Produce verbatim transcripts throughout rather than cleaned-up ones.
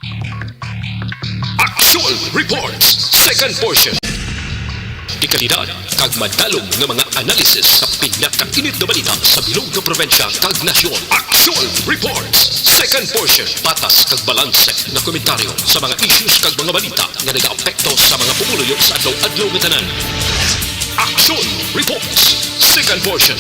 Action Reports, second portion. Dekalidad kag madalom nga mga analysis sa pinakainit nga balita sa bilog nga probinsya kag nasyon. Action Reports, second portion. Patas kag balanse nga komentaryo sa mga issues kag mga balita nga nagaapekto sa mga pumuluyo sa adlaw-adlaw nga tanan. Action Reports, second portion.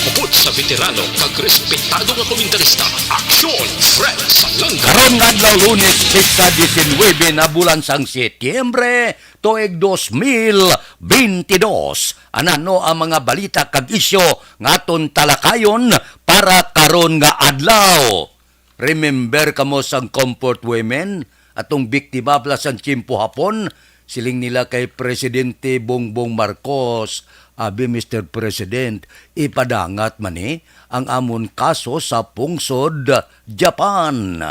Upod sa veterano kag respetado nga komentarista, Action Fred Salanga. Karong adlaw, Lunes, petsa diecinuebe na bulan sang Setyembre, tuig dos mil bentidós. Anano ang mga balita kag isyu nga aton talakayon para karon nga adlaw? Remember kamo sang Comfort Women, atong biktima bala sang tiyempo Hapon? Siling nila kay Presidente Bongbong Marcos, "Abi, Mister President, ipadangat man ni ang amon kaso sa pungsod Japan."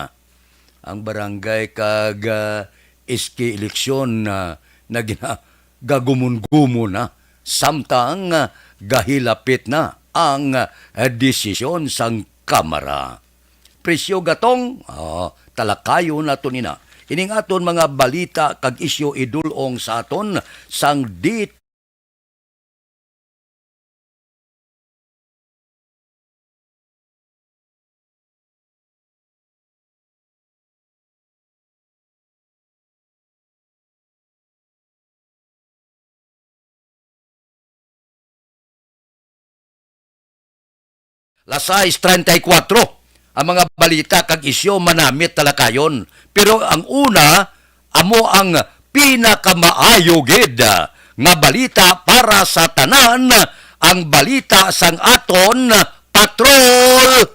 Ang barangay kag, ah, S K eleksyon, ah, na gina-, gagumon-gumon na, samtang, ah, gahilapit na ang, ah, desisyon sang Kamara. Presyo gatong, ah, talakayon nato nina. Ining aton mga balita kag isyu idul-ong sa aton sang dit Las sais treinta y cuatro. Ang mga balita kag isyu manamit talakayon. Pero ang una, amo ang pinakamaayo gid nga balita para sa tanan, ang balita sang aton patrol.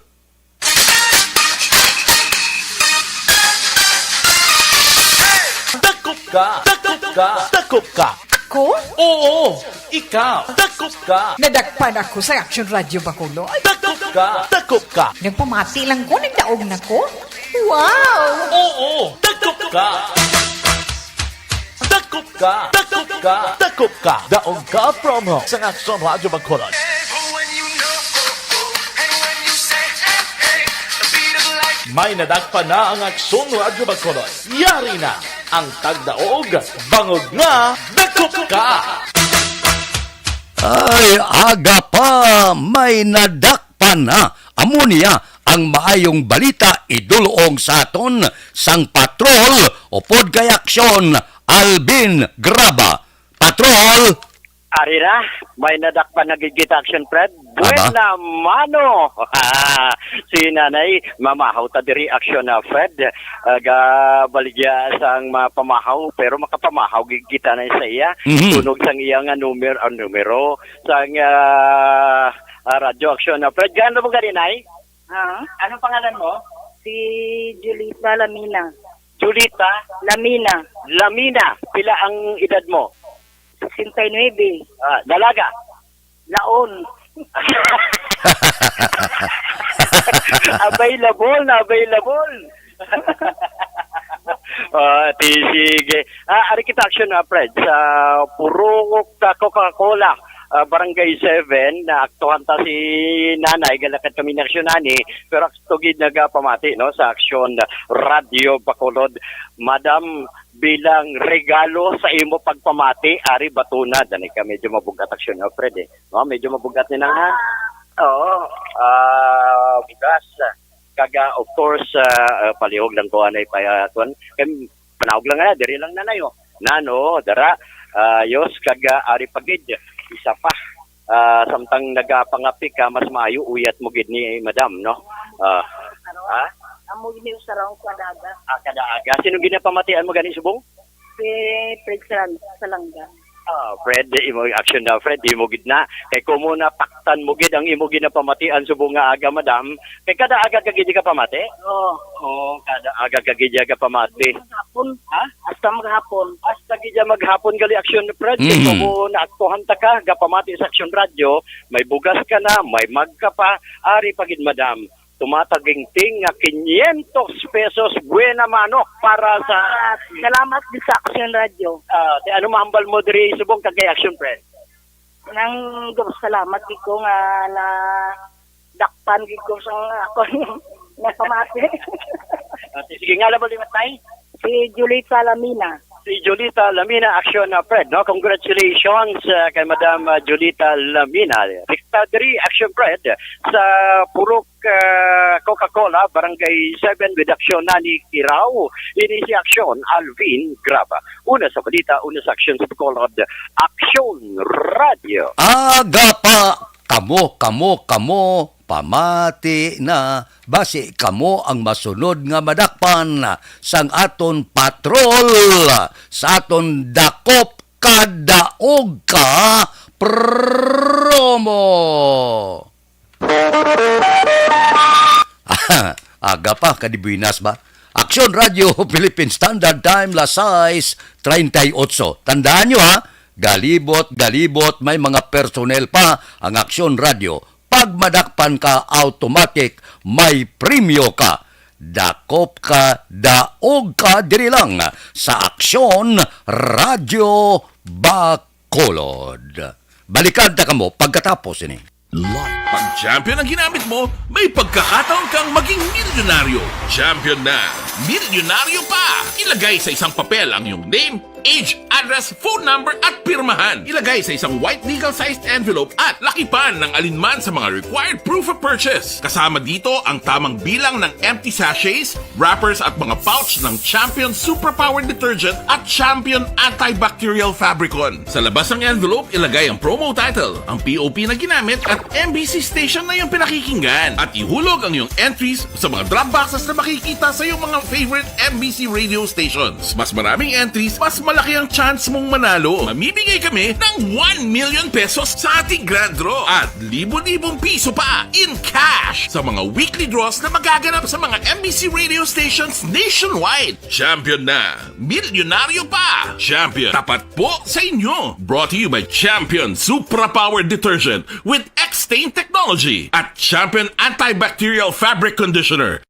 Dakop ka! Dakop ka! Dakop ka! Ako? Oo, ikaw. Dakop ka! Nadakpan ako sa Action Radio Bacolod. Dakop ka! Dakop ka! Nagpamati lang ko, nagdaog na ko. Wow! Oo, dakop ka! Dakop ka! Dakop ka! Dakop ka! Daog ka promo sa Action Radio Bacolod. May nadakpan na ang Action Radio Bacolod. Yari na ang tagdaog, bangod nga dakop ka! Ay, aga pa, may nadakpan na. Amo niya ang maayong balita idul-ong sa aton sang patrol upod kay Aksyon, Alvin Graba. Patrol! Ari na, may nadakpan na gid kita, Action Fred. Aba? Buena mano! Si Nanay, mamahaw ta diri, Action na Fred. Ah, gabaligya sang mapamahaw, pero makapamahaw gid kita na sa iya. Mhm. Tunog sang iya nga numer-, ah, numero, sang, ah, ah, radyo, Action na Fred. Gaano mo gani, Nay? Ah? Anong pangalan mo? Si Julita Lamina. Julita? Lamina. Lamina. Pila ang edad mo? Sesenta y nuebe. Ah, dalaga? Laon. Available na available. Ah, ti, sige. Ah, ari kita, Action na Fred, sa Purok, ah, Coca-Cola, ah, Barangay seven, naaktuhan ta si Nanay, galakad kami ni Action ani, pero akto gid nagapamati, no, sa Action Radio Bacolod. Madam, bilang regalo sa imo pagpamati, ari batuna, dani ka medyo mabugat, Action na Fred, eh. No, medyo mabugat ni nang ha? Oo. Ah, bugas. Kaga, of course, ah, ah, palihog lang ko anay pa, ah, kuwan. Kay panawag lang na, diri lang na nayo. Nano, dara, ah, yos, kaga, ari pa gid, isa pa. Ah, samtang nagapangapi ka, mas maayo, uyat mo gid ni madam, no? Ah, ha? Amo gid ni usa ra ang kada aga. Ah, kada aga. Sino ginapamatian mo gani, subong? Si Fred Salan-, Salanga. Ah, Fred, imo action na, Fred, imo gid na. Kay kumo napaktan mo gid ang imo ginapamatian subong nga aga, madam. Kay kada aga ka gid ka pamati? Oo. Oo, kada aga ka gid ka pamati. Maghapon. Ha? Hasta maghapon. Hasta gid maghapon gali action, Fred. Mm. Kay kumo naaktuhan ta ka, gapamati sa Action Radio, may bugas ka na, may mag ka pa, ari pa gid, madam. Tumatagingting nga quinientos pesos, buena mano para sa... Salamat, salamat din sa Action Radio. Ah, ti ano mahambal mo diri subong kag kay Action Friend? Nang salamat gid ko nga nadakpan gid ko sa akon napamati. Ate, sige, ngalan mo liwat, Nay? Si Julita Lamina. Si Julita Lamina, Action, uh, Fred, no? Congratulations, uh, kay Madam, uh, Julita Lamina. Rikta diri, Action, Fred, sa Purok, uh, Coca-Cola, Barangay seven, with Action, Nani Kirao. Ini si Action, Alvin Graba. Una sa balita, una sa Action sa Bacolod, Action Radio. Aga pa, kamo, kamo, kamo, pamati na, basi kamo ang masunod nga madakpan sang aton patrol, sa aton Dakop Ka Daog Ka promo. Aga pa, kadi buenas ba? Aksyon Radyo, Philippine Standard Time, las sais treinta y ocho. Tandaan nyo, ha, galibot, galibot, may mga personnel pa ang Aksyon Radyo. Pag madakpan ka, automatic, may premyo ka. Dakop ka, daog ka, diri lang sa Aksyon Radyo Bacolod. Balikan ta kamo pagkatapos ini. Pag champion ang ginamit mo, may pagkakataon kang maging milyonaryo. Champion na, milyonaryo pa! Ilagay sa isang papel ang iyong name, age, address, phone number, at pirmahan. Ilagay sa isang white legal-sized envelope at lakipan ng alinman sa mga required proof of purchase. Kasama dito ang tamang bilang ng empty sachets, wrappers, at mga pouch ng Champion Superpower Detergent at Champion Antibacterial Fabricon. Sa labas ng envelope, ilagay ang promo title, ang P O P na ginamit, at M B C station na iyong pinakikinggan. At ihulog ang iyong entries sa mga drop boxes na makikita sa iyong mga favorite M B C radio stations. Mas maraming entries, mas malaki ang chance mong manalo. Mamimigay kami ng one million pesos sa ating grand draw at libo-libong piso pa in cash sa mga weekly draws na magaganap sa mga M B C radio stations nationwide. Champion na! Milyonaryo pa! Champion, tapat po sa inyo! Brought to you by Champion Supra Power Detergent with X-Stain Technology at Champion Antibacterial Fabric Conditioner.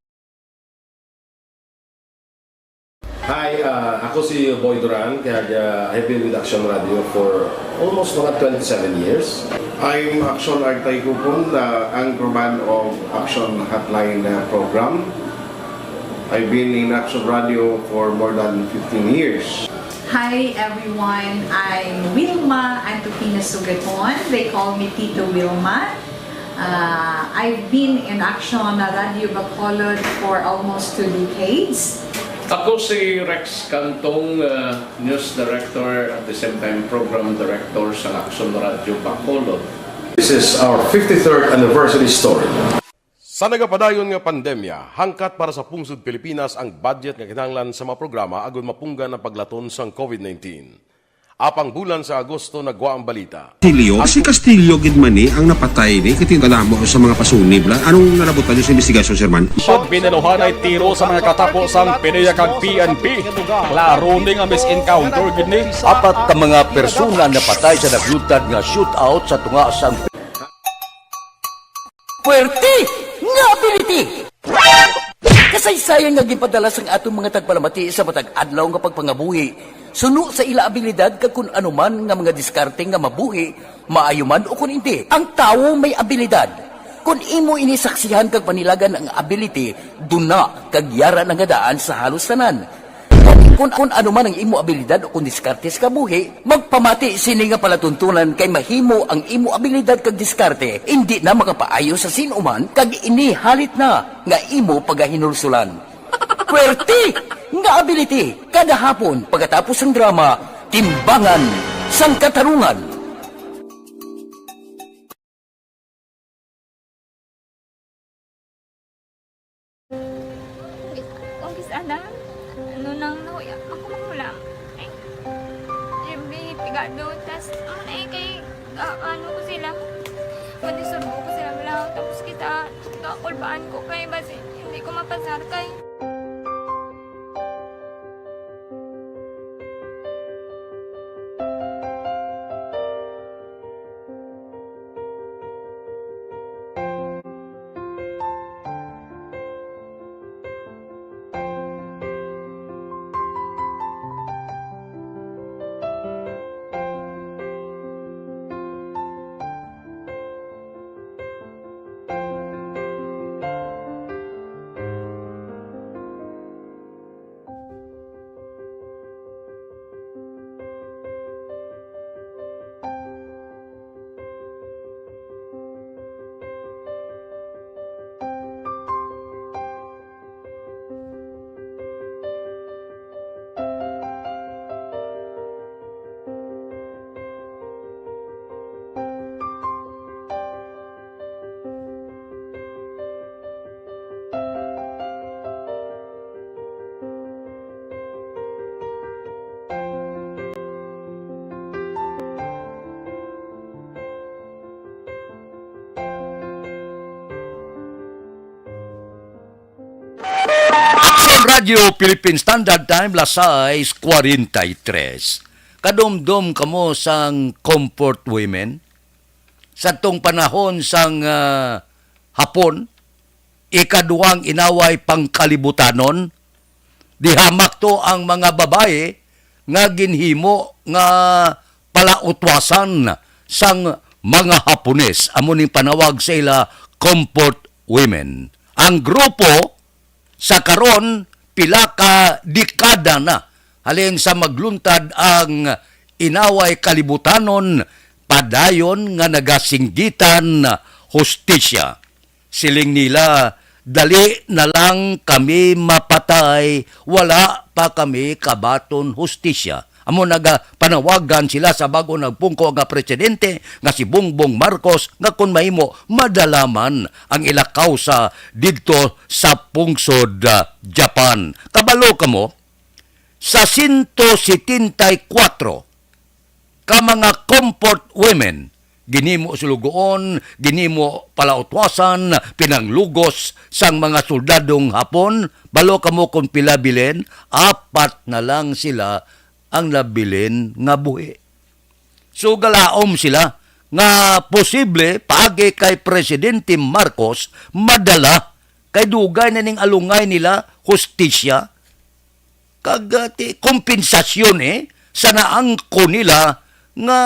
Hi, uh, ako si Boy Duran, kag, uh, I've been with Action Radio for almost mga twenty-seven years. I'm Action Artay Kupon, uh, anchorman of Action Hotline, uh, program. I've been in Action Radio for more than fifteen years. Hi everyone, I'm Wilma Antokina Sugaton. They call me Tito Wilma. Uh, I've been in Action Radio Bacolod for almost two decades. Ako si Rex Cantong, uh, news director, at the same time program director sa Action Radio Bacolod. This is our fifty-third anniversary story. Sa nagapadayon nga pandemya, hangkat para sa pungsod Pilipinas ang budget nga kinahanglan sa mga programa agud mapunggan ang paglaton sang COVID nineteen. Apang bulan sa Agosto nagwa ang balita. Castillo, si Castillo gid man ni ang napatay ni, kay kadamo sa mga pasunib la. Anong nalabutan niyo sa investigasyon, Sir Man? Pagbinaluhanay tiro sa mga katapo sang PDEA kag P N P. Klaro ni nga mis-encounter gid ni. Apat ka mga persona napatay sa naglutad nga shootout sa tunga sang Puwerte nga ability! Kasaysayan nga ginpadala sang aton mga tagpalamati sa matag adlaw nga pagpangabuhi, suno sa ila abilidad kag kun ano man nga mga diskarte nga mabuhi, maayo man o kun indi, ang tawo may abilidad. Kun imo ini saksihan kag panilagan ang ability, duna kag yara na nga daan sa halos tanan. Kun, kun ano man ang imo abilidad o kun diskarte sa kabuhi, magpamati sini nga palatuntunan kay mahimo ang imo abilidad kag diskarte indi na makapaayo sa sin-o man kag ini halit na nga imo pagahinulsulan. Puwerte nga ability kada hapon pagkatapos sang drama, Timbangan sang Katarungan. Kung kis-, kung kis-, ano, ano nang nahuya, ako makulang. Ay, yung pigado, tas, ano na eh, kay, ah, ano ko sila, madisurbo ko sila, wala, tapos kita, kakulbaan ko kay, basi, hindi ko mapasar kay. Philippine Standard Time, las sais cuarenta y tres. Kadumdom kamo sang Comfort Women? Sa tong panahon sang, ah, Hapon, ikaduhang inaway pangkalibutanon, dihamak to ang mga babayi nga ginhimo nga palautwasan sang mga Hapones. Amo ning panawag sa ila, Comfort Women. Ang grupo sa karon, pila ka dekada na halin sa magluntad ang inaway kalibutanon, padayon nga nagasinggitan hustisya. Siling nila, "Dali na lang kami mapatay, wala pa kami kabaton hustisya." Amo nagapanawagan sila sa bago nagpungko nga presidente nga si Bongbong Marcos nga, kon mahimo, madala man ang ila kausa didto sa pungsod, ah, Japan. Kabalo kamo, sa sento setenta y kuwatro ka mga Comfort Women, ginhimo sulugoon, ginhimo palautwasan, pinanglugos sang mga soldadong Hapon. Balo kamo kon pila bilin? Apat na lang sila ang nabilin nga buhi. So, galaom sila nga posible paagi kay Presidente Marcos madala, kay dugay na ning alungay nila hustisya kag, ah, ti-, kompensasyon, eh, sa naangkon nila nga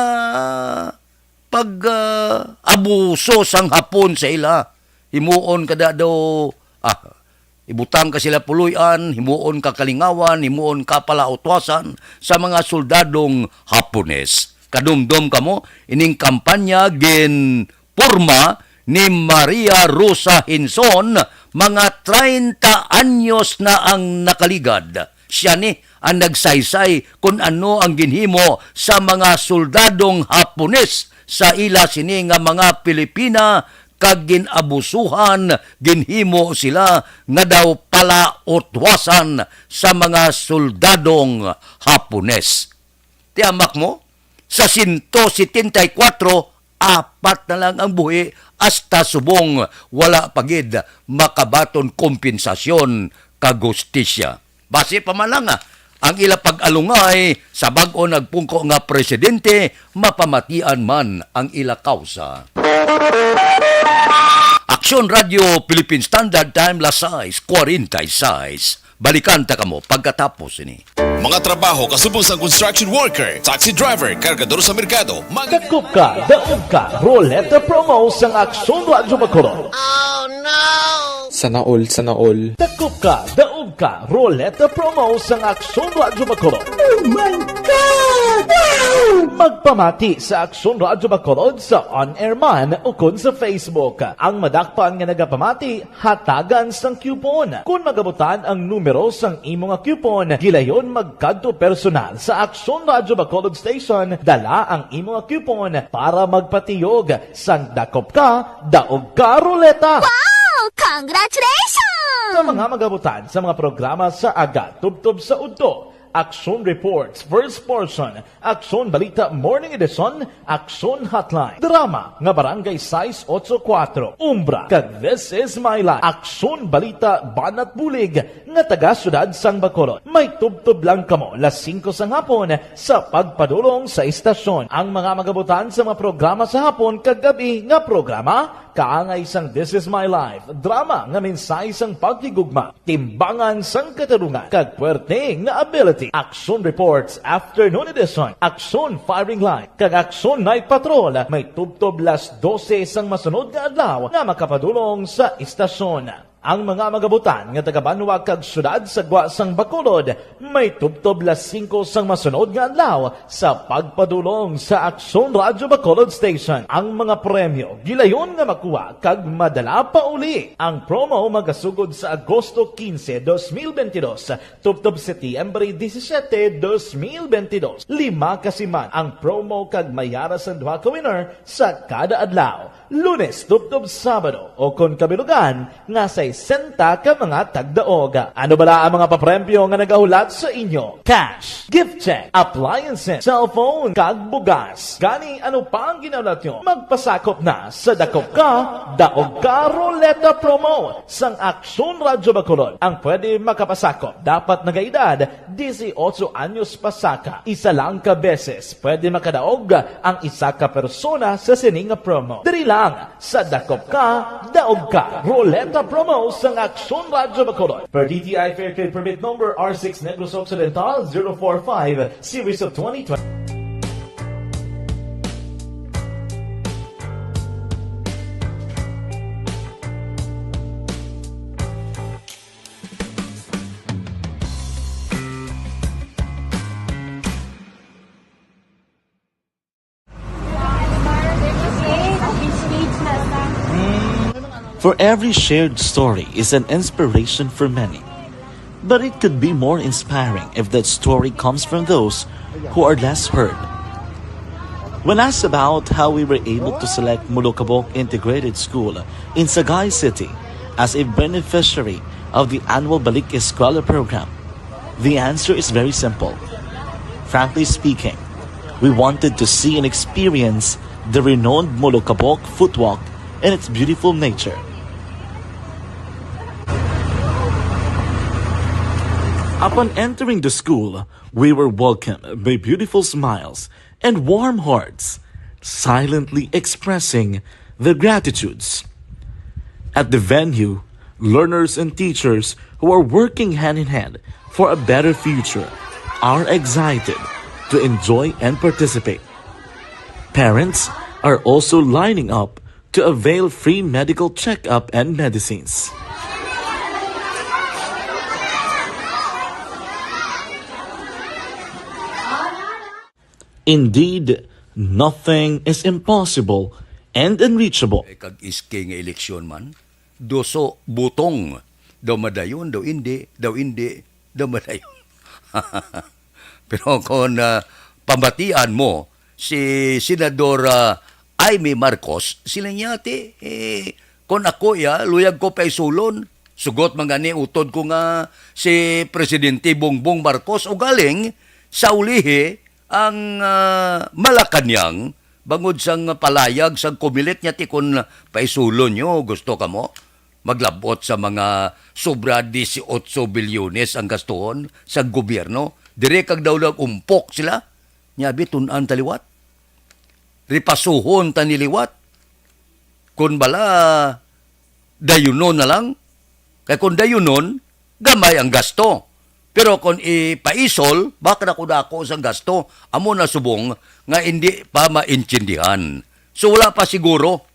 pag, ah, abuso sang Hapon sa ila. Himuon ka da daw, ah, ibutang ka sila puloy-an, himuon ka kalingawan, himuon ka palautwasan sa mga soldadong Hapones. Kadumdom kamo, ining kampanya ginporma ni Maria Rosa Hinson, mga treinta anyos na ang nakaligad. Sia ni ang nagsaysay kon ano ang ginhimo sa mga soldadong Hapones sa ila sini nga mga Pilipina, kag gin-abusuhan, ginhimo sila nga daw palautwasan sa mga soldadong Hapones. Tiamak mo, sa sento setenta y kuwatro, apat na lang ang buhi, hasta subong wala pa gid makabaton kompensasyon kag hustisya. Basi pa man lang, ah, ang ila pag-alungay sa bag-o nagpungko nga presidente, mapamatian man ang ila kausa. Aksyon Radio Philippine Standard Time, las sais cuarenta y seis. Balikan ta kamo pagkatapos ini. Mga trabaho kasubong sang construction worker, taxi driver, kargador sa merkado, mag- Dakop ka, daog ka, Roleta Promo sang Aksyon Radyo Bacolod. Sana all, sana all. Dakop ka, daog ka, Roleta Promo sang Aksyon Radyo Bacolod. Oh my God! Wow! Magpamati sa Aksyon Radyo Bacolod sa on-air man ukon sa Facebook. Ang madakpan nga nagapamati, hatagan sang coupon. Kon magabutan ang numero sang imo nga coupon, gilayon magkadto personal sa Aksyon Radyo Bacolod Station, dala ang imo nga coupon para magpatiyog sang dakop ka, daog ka, Roleta. Wow! Congratulations! Sa mga magabutan sa mga programa sa aga, tubtob sa udto, Aksyon Reports, First Portion, Aksyon Balita Morning Edition, Aksyon Hotline, drama nga Barangay sais otso kuwatro, Umbra, kag This Is My Life, Aksyon Balita Banat Bulig nga taga Siyudad sang Bacolod. May tubtob lang kamo las singko sang hapon sa pagpadulong sa istasyon. Ang mga magabutan sa mga programa sa hapon kag gab-i nga programa, kaangay sang This Is My Life, drama nga mensahe sang paghigugma, timbangan sang katarungan, kag puwerte nga ability. Aksyon Reports Afternoon Edition, Aksyon Firing Line, kag Aksyon Night Patrol may tubtob las dose sang masunod nga adlaw nga makapadulong sa istasyon. Ang mga magabutan nga taga-banwa kag siyudad sa gwa sang Bacolod may tubtob las singko sang masunod nga adlaw sa pagpadulong sa Aksyon Radyo Bacolod Station. Ang mga premyo gilayon nga makuha kag madala pauli. Ang promo magasugod sa Agosto quince, dos mil veintidós, tubtob Setyembre disisiete, dos mil veintidós. Lima ka siman ang promo kag may ara sang duha ka winner sa kada adlaw, Lunes tubtob Sabado, o kon kabilugan nga sa sesenta ka mga tagdaog. Ano bala ang mga papremyo nga nagahulat sa inyo? Cash, gift check, appliances, cellphone, kag bugas. Gani, ano pa ang ginahulat nyo? Magpasakop na sa Dakop Ka, Daog Ka Ruleta Promo sang Aksyon Radyo Bacolod. Ang pwede makapasakop dapat nagaedad dieciocho anyos pasaka. Isa lang ka beses pwede makadaog ang isa ka persona sa sini nga promo. Diri lang sa Dakop Ka, Daog Ka. Ruleta Promo sang Aksyon Radyo Bacolod. Per D T I Fair Trade Permit Number R six Negros Occidental zero four five, Series of twenty twenty. For every shared story is an inspiration for many. But it could be more inspiring if that story comes from those who are less heard. When asked about how we were able to select Molokabok Integrated School in Sagay City as a beneficiary of the annual Balik Eskwela program, the answer is very simple. Frankly speaking, we wanted to see and experience the renowned Molokabok footwalk and its beautiful nature. Upon entering the school, we were welcomed by beautiful smiles and warm hearts, silently expressing their gratitudes. At the venue, learners and teachers who are working hand in hand for a better future are excited to enjoy and participate. Parents are also lining up to avail free medical checkup and medicines. Indeed, nothing is impossible and unreachable. Eh, kag iski nga eleksyon man, duso butong. Daw madayon, daw indi, daw indi, daw madayon. Pero kung, ah, pamatian mo si Senador, ah, Imee Marcos, sila niya, ti, eh, kung ako, ya, luyag ko paisulon. Sugot man gani utod ko nga si Presidente Bongbong Marcos ugaling sa ulihi ang, ah, Malacañang bangod sang palayag sang Comelec niya, ti kon paisulon nyo, gusto kamo maglabot sa mga sobra dieciocho bilyones ang gastuhon sang gobyerno, dire kag daw nag-umpok sila. Nya, abi, tun-an ta liwat. Ripasuhon ta ni liwat. Kon bala, dayunon na lang. Kay kon dayunon, gamay ang gasto. Pero kon ipaisol, baka dako-dako sang gasto. Amo na subong nga indi pa maintindihan. So, wala pa siguro.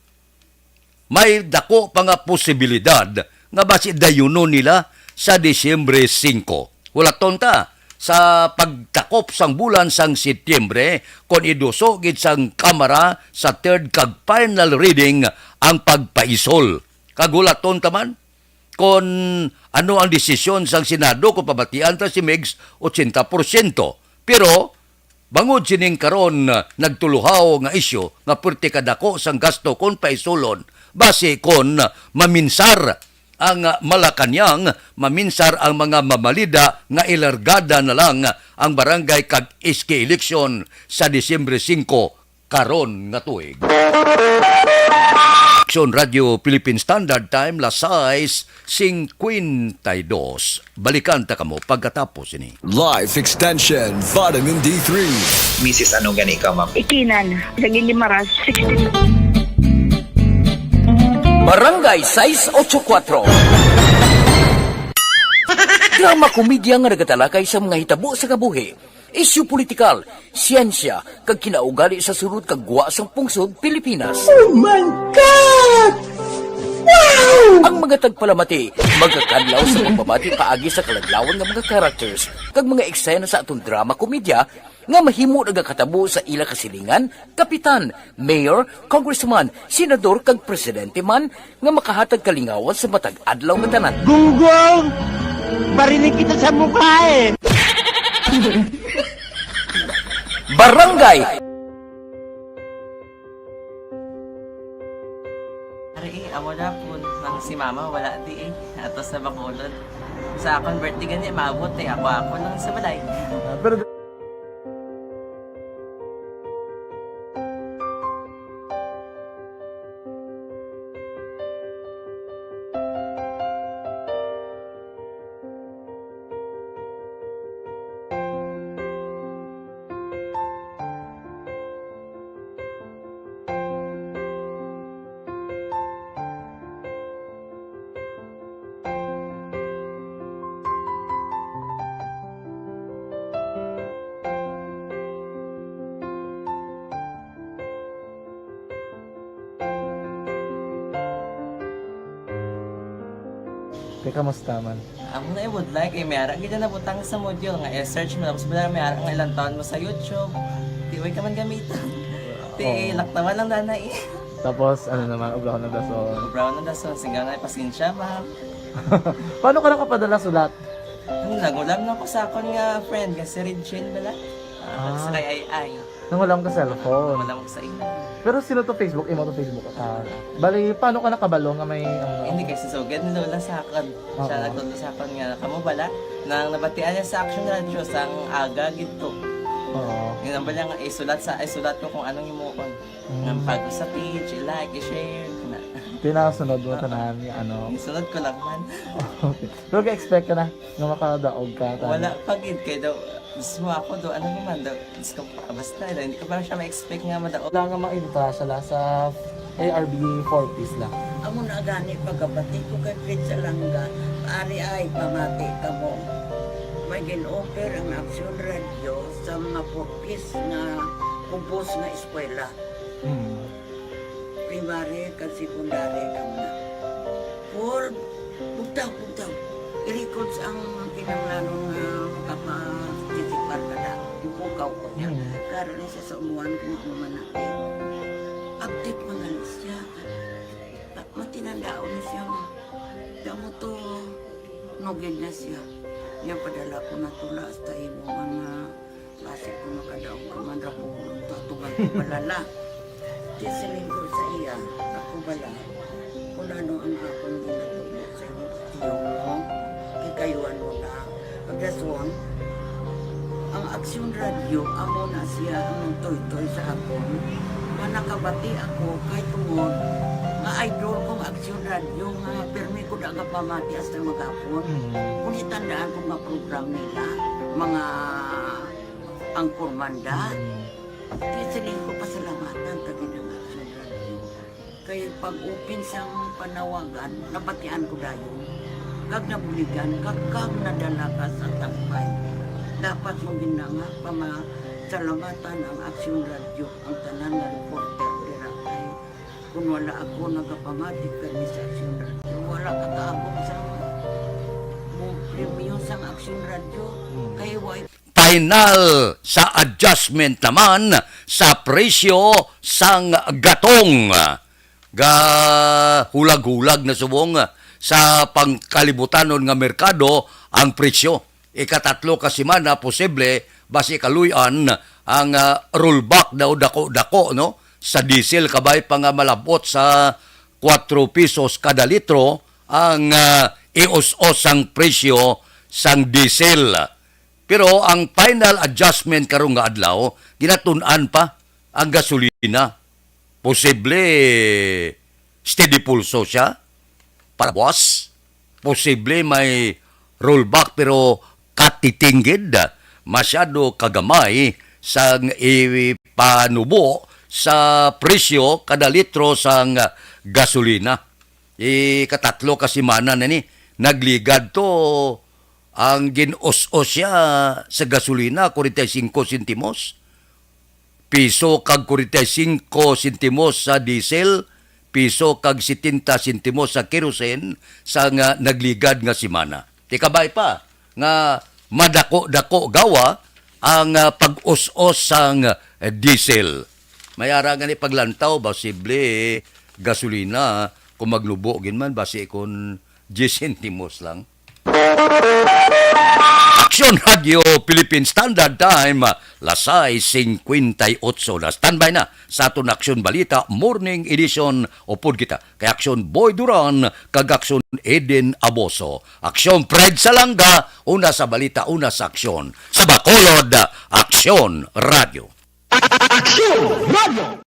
May dako pa nga posibilidad nga basi dayunon nila sa Disyembre singko. Hulaton ta, sa pagtakop sang bulan sang Setyembre, kon iduso gid sang Kamara sa third kag final reading ang pagpaisol. Kag hulaton ta man kon ano ang desisyon sang Senado, kung pabatian ta si Migs, ochenta porsyento. Pero, bangod sining karon, ah, nagtuluhaw nga isyu nga puwerte kadako sang gasto kon paisulon, basi kon maminsar ang, ah, Malacañang, maminsar ang mga mamalida nga ilargada na lang ang barangay kag S K eleksyon sa Disyembre singko karon nga tuig. Aksyon Radio Philippine Standard Time, las sais cincuenta y dos. Balikan ta kamo pagkatapos ini. Life Extension Vitamin D three. Misis, ano gani ka, ma'am? Ikinan, sa Guilimaras, sixty. Barangay sais ocho kuatro. Drama komedya nga nagatalakay sa mga hitabo sa kabuhi, isyu politikal, siyensya, kag kinaugali sa sulod kag gwa sang pungsod Pilipinas. Oh my God! Wow! Ang mga tagpalamati magakadlaw sa pagpamati paagi sa kaladlawan nga mga characters kag mga eksena sa aton drama komedya nga mahimo nagakatabo sa ila kasilingan, kapitan, mayor, congressman, senador, kag presidente man nga makahatag kalingawan sa matag adlaw nga tanan. Gunggong! Bariling kita sa mukha eh! Barangay! Ari, amo na po ang si Mama, wala di eh. Ato sa Bacolod. Sa akon birthday gani, maabot eh. Ako, ako lang sa balay. Ah, pero Te, kamusta man? Amo na ibudlay kay may ara gid na nabutang sa module nga i-search mo, tapos wala may ara nga ilang taon mo sa YouTube. Di way ka man gamiton. Ti Oo. Laktawan lang dana eh. Tapos, ano naman, obrahon ng dason. Obrahon ng dason, singga nga pasensya, ma'am. Paano ka nakapadala sulat? Ano, nagulam na ko sa akon nga friend, nga si Regine bala. Ah, Ah. Sa kay Ay Ay. Nang wala ka cellphone. Wala ko sa imo. Pero sino to Facebook? Imo to Facebook? Ah, bali, paano ka nakabalo nga may, ano? Hindi, kay si Sugad ni Lola sa akon. Siya Oo. Nagtudlo sa akon nga, kamo bala, nang nabatian niya sa Action Radio, sang aga gid to. Oo. Yun ang bala nga, isulat sa, isulat ko kung anong imuon. Mm. Nang pag sa page, i-like, i-share, na. Tinasunod mo Ah. Tanan nga, ano? Isunod ko lang man. Okay. Pero ka-expect ka na nga makadaog ka, tama? Wala pa gid, kay daw, mismo ako daw, ano naman daw, Diyos ko, basta daw, hindi ko pa siya ma-expect nga madaog. Wala nga maibutang sa la-, sa A R B four Ps lang. Amo na gani pagkabati ko kay Fred Salanga, ari ay pamati ka mo. May gin-offer ang Action Radio sa mga four Ps nga kubos nga eskwela. Mm. Primary kag secondary lang na. Paul, bugtaw, bugtaw. I-records ang kinahanglanon nga makapatisipar ka na. Ipukaw ko niya. Mm. Karon ni sa umuan kung ano man na, eh. Update man na siya. Matinandaon na siya, ma. Damo to, nugid na siya. Niya padala ko na tula hasta imo nga basi ko makadaog ka man ra ko, tatugan ko balala. Di siling ko sa iya, ako bala, kung ano ang akong ginatubo sa imo, kikayuan mo na. Pagdason, ang Aksyon Radio, amo na siya ang nagtuytoy sa akon. Nga nakabati ako kay tungod nga idol kong Aksyon Radio nga pirmi ko da gapamati hasta maghapon. Mm. Kung itandaan ko nga program nila, mga Anchorman da. Mm. Di sila ko pasalamatan kag ginang Aksyon Radio. Kay pag-open sang panawagan, nabatian ko dayon, kag nabuligan, kag, kag nadala ka sa tambay. Dapat mo gid na nga pamasalamatan ang Aksyon Radio, ang tanan nga reporter dira. Kay kun wala ako nagapamati kani sa Aksyon Radio, wala ka kaabot sa mo premyo sang Aksyon Radio. Hmm. Kay wa Final sa adjustment naman sa presyo sang gatong. Gahulag-hulag na subong sa pangkalibutanon nga merkado ang presyo. Ikatatlo ka semana posible basi kaluy-an ang, ah, rollback daw dako-dako, no? Sa diesel, kabay pa nga malabot sa kwatro pesos kada litro ang, ah, ius-os sang presyo sang diesel. Pero ang final adjustment karong nga adlaw, ginatun-an pa ang gasolina. Posible steady pulso siya para buwas. Posible may rollback pero katitinggid, masyado kagamay sang ipanubo sa presyo kada litro sang gasolina. Ikatatlo ka semana na ni, nagligad to ang gin-us-os siya sa gasolina, kwarenta y singko sentimos. Piso kag kwarenta y singko sentimos sa diesel, piso kag setenta sentimos sa kerosene sa nga nagligad nga semana. Tikabay pa nga madako-dako gawa ang, ah, pag-us-os sang, ah, diesel. May ara nga ni paglantaw, posible gasolina kung maglubo gid man, basi kung diyes sentimos lang. Aksyon Radio Philippine Standard Time, las sais singkwenta y otso na. Standby na sa aton Aksyon Balita Morning Edition. Upod kita kay Aksyon Boy Duran kag Aksyon Eden Aboso. Aksyon Fred Salanga, una sa balita, una sa aksyon. Sa Bacolod, Aksyon Radio. Aksyon Radio.